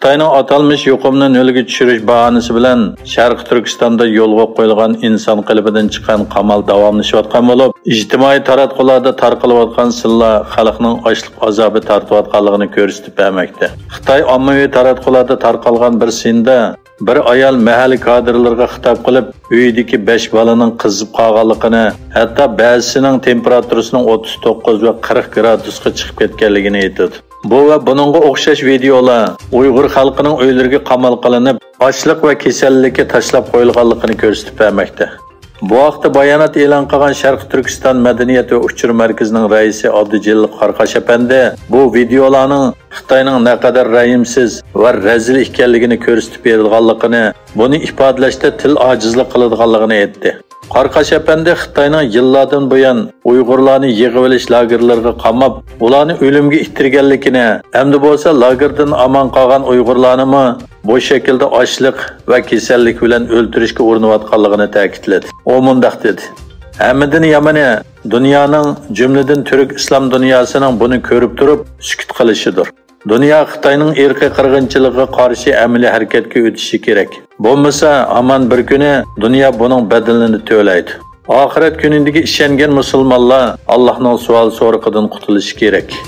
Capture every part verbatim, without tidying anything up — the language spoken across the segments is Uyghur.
خىتاينىڭ ئاتالمىش يۇقۇمنى نۆلگە چۈشۈرۈش باھانىسى بىلەن شەرقىي تۈركىستاندا يولغا قويۇلغان ئىنسان قېلىپىدىن چىققان قامال داۋاملىشىۋاتقان بولۇپ، ئىجتىمائىي تاراتقۇلاردا تارقىلىۋاتقان سىنلار خەلقنىڭ ئاچلىق ئازابى تارتىۋاتقانلىقىنى كۆرسىتىپ بەرمەكتە. خىتاي ئاممىۋى تاراتقۇلاردا تارقالغان بىر سىندا بىر ئايال مەھەللە كادىرلىرىغا خىتاب قىلىپ، ئۆيىدىكى بەش بالىنىڭ قىزىپ قالغانلىقىنى، ھەتتا بەزىسىنىڭ تېمپېراتۇرىسىنىڭ ئوتتۇز توققۇز ۋە قىرىق گرادۇسقا چىقىپ كەتكەنلىكىنى ئېيتىدۇ. بۇ ۋە بۇنىڭغا ئوخشاش ۋىدېئولار ئۇيغۇر خەلقىنىڭ ئۆيلىرىگە قامال قىلىنىپ، ئاچلىق ۋە كېسەللىككە تاشلاپ قويۇلغانلىقىنى كۆرسىتىپ بەرمەكتە. بۇ ھەقتە بايانات ئېلان قىلغان شەرقىي تۈركىستان مەدەنىيەت ۋە ئۇچۇر مەركىزىنىڭ رەئىسى ئابدۇجېلىل قاراقاش ئەپەندى بۇ ۋىدېئولارنىڭ خىتاينىڭ نەقەدەر رەھىمسىز ۋە رەزىل ئىكەنلىكىنى كۆرسىتىپ بېرىدىغانلىقىنى، بۇنى ئىپادىلەشتە تىل ئاجىزلىق قىلىدىغانلىقىنى ئېيتتى. قاراقاش ئەپەندى خىتاينىڭ يىللاردىن بۇيان ئۇيغۇرلارنى يىغىۋېلىش لاگېرلىرىغا قاماپ، ئۇلارنى ئۆلۈمگە ئىتتىرگەنلىكىنى، ئەمدى بولسا لاگېردىن ئامان قالغان ئۇيغۇرلارنىمۇ بۇ شەكىلدە ئاچلىق ۋە كېسەللىك بىلەن ئۆلتۈرۈشكە ئۇرۇنۇۋاتقانلىقىنى تەكىتلىدى. ئۇ مۇنداق دېدى: «ھەممىدىن يامىنى، دۇنيانىڭ، جۈملىدىن تۈرك ئىسلام دۇنياسىنىڭ بۇنى كۆرۈپ تۇرۇپ سۈكۈت قىلىشىدۇر. دۇنيا خىتاينىڭ ئىرقىي قىرغىنچىلىقىغا قارشى ئەمەلىي ھەرىكەتكە ئۆتۈشى كېرەك. بولمىسا، ھامان بىر كۈنى دۇنيا بۇنىڭ بەدىلىنى تۆلەيدۇ. ئاخىرەت كۈنىدىكى ئىشەنگەن مۇسۇلمانلار ئاللاھنىڭ سوئال سورىقىدىن قۇتۇلۇشى كېرەك.»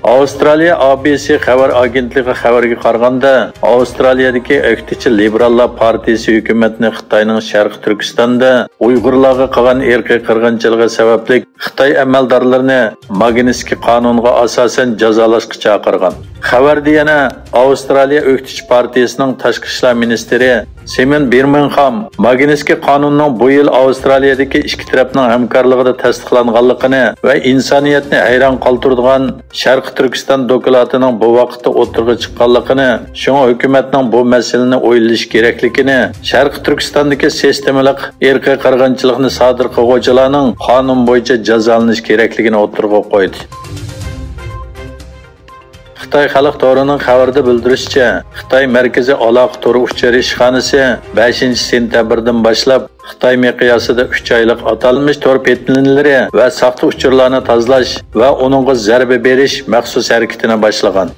ئاۋسترالىيە ABC خەۋەر ئاگېنتلىقى خەۋىرىگە قارىغاندا، ئاۋسترالىيەدىكى ئۆكتىچى لىبېراللار پارتىيىسى ھۆكۈمەتنى خىتاينىڭ شەرقىي تۈركىستاندا ئۇيغۇرلارغا قىلغان ئىرقىي قىرغىنچىلىقى سەۋەبلىك خىتاي ئەمەلدارلىرىنى ماگنىتسكىي قانۇنغا ئاساسەن جازالاشقا چاقىرغان. خەۋەردە يەنە ئاۋسترالىيە ئۆكتىچى پارتىيىسىنىڭ تاشقى ئىشلار مىنىستىرى سىمون بىرمىنغھام ماگنىتسكىي قانۇننىڭ بۇ يىل ئاۋسترالىيەدىكى ئىككى تەرەپنىڭ ھەمكارلىقىدا تەستىقلانغانلىقىنى ۋە ئىنسانىيەتنى ھەيران قالدۇرىدىغان شەرقىي تۈركىستان دوكلاتىنىڭ بۇ ۋاقىتتا ئوتتۇرىغا چىققانلىقىنى، شۇڭا ھۆكۈمەتنىڭ بۇ مەسىلىنى ئويلىشىش كېرەكلىكىنى، شەرقىي تۈركىستاندىكى سىستېمىلىق ئىرقىي قىرغىنچىلىقنى سادىر قىلغۇچىلارنىڭ قانۇن بويىچە جازالىنىشى كېرەكلىكىنى ئوتتۇرىغا قويدى. خىتاي خەلق تورىنىڭ خەۋىرىدە بىلدۈرۈشىچە، خىتاي مەركىزىي ئالاقە تور ئۇچۇرى ئىشخانىسى بەشىنچى سېنتەبىردىن باشلاپ خىتاي مىقياسىدا ئۈچ ئايلىق ئاتالمىش تور پېتىنىلىرى ۋە ساختا ئۇچۇرلارنى تازىلاش ۋە ئۇنىڭغا زەربە بېرىش مەخسۇس ھەرىكىتىنى باشلىغان.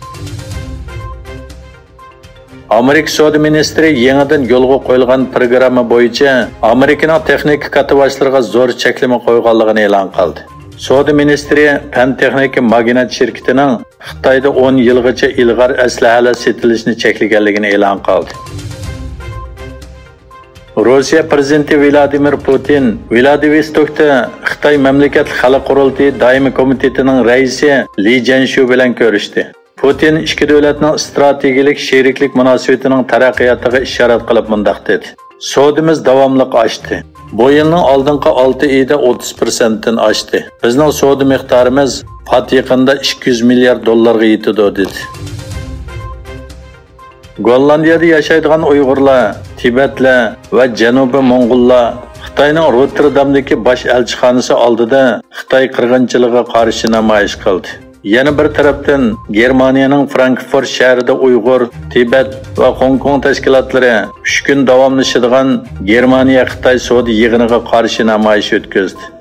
ئامېرىكا سودا مىنىستىرى يېڭىدىن يولغا قويۇلغان پىروگرامما بويىچە ئامېرىكىنىڭ تېخنىكا كاتتىباشلىرىغا زور چەكلىمە قويغانلىقىنى ئېلان قىلدى. سودا مىنىستىرى پەن تېخنىكا ماگنات شىركىتىنىڭ خىتايدا ئون يىلغىچە ئىلغار ئەسلىھەلەر سېتىلىشىنى چەكلىگەنلىكىنى ئېلان قىلدى. روسىيە پىرېزىدېنتى ۋلادىمىر پۇتىن ۋلادىۋوستوكتا خىتاي مەملىكەتلىك خەلق قۇرۇلتىيى دائىمىي كومىتېتىنىڭ رەئىسى لى جيەنشۇ بىلەن كۆرۈشتى. پۇتىن ئىككى دۆلەتنىڭ ئىستراتېگىيەلىك شېرىكلىك مۇناسىۋىتىنىڭ تەرەققىياتىغا ئىشارەت قىلىپ مۇنداق دېدى: «سودىمىز داۋاملىق ئاشتى. بۇ يىلنىڭ ئالدىنقى ئالتە ئېيىدا ئوتتۇز پىرسەنتتىن ئاشتى. بىزنىڭ سودا مىقدارىمىز پات يېقىندا ئىككى يۈز مىليارد دوللارغا يېتىدۇ»، دېدى. گوللاندىيەدە ياشايدىغان ئۇيغۇرلار، تىبەتلەر ۋە جەنۇبىي موڭغۇللار خىتاينىڭ روتتېردامدىكى باش ئەلچىخانىسى ئالدىدا خىتاي قىرغىنچىلىقىغا قارشى نامايىش قىلدى. يەنە بىر تەرەپتىن، گېرمانىيەنىڭ فرانكفورت شەھىرىدە ئۇيغۇر، تىبەت ۋە خوڭكوڭ تەشكىلاتلىرى ئۈچ كۈن داۋاملىشىدىغان گېرمانىيە-خىتاي سودا يىغىنىغا قارشى نامايىش ئۆتكۈزدى.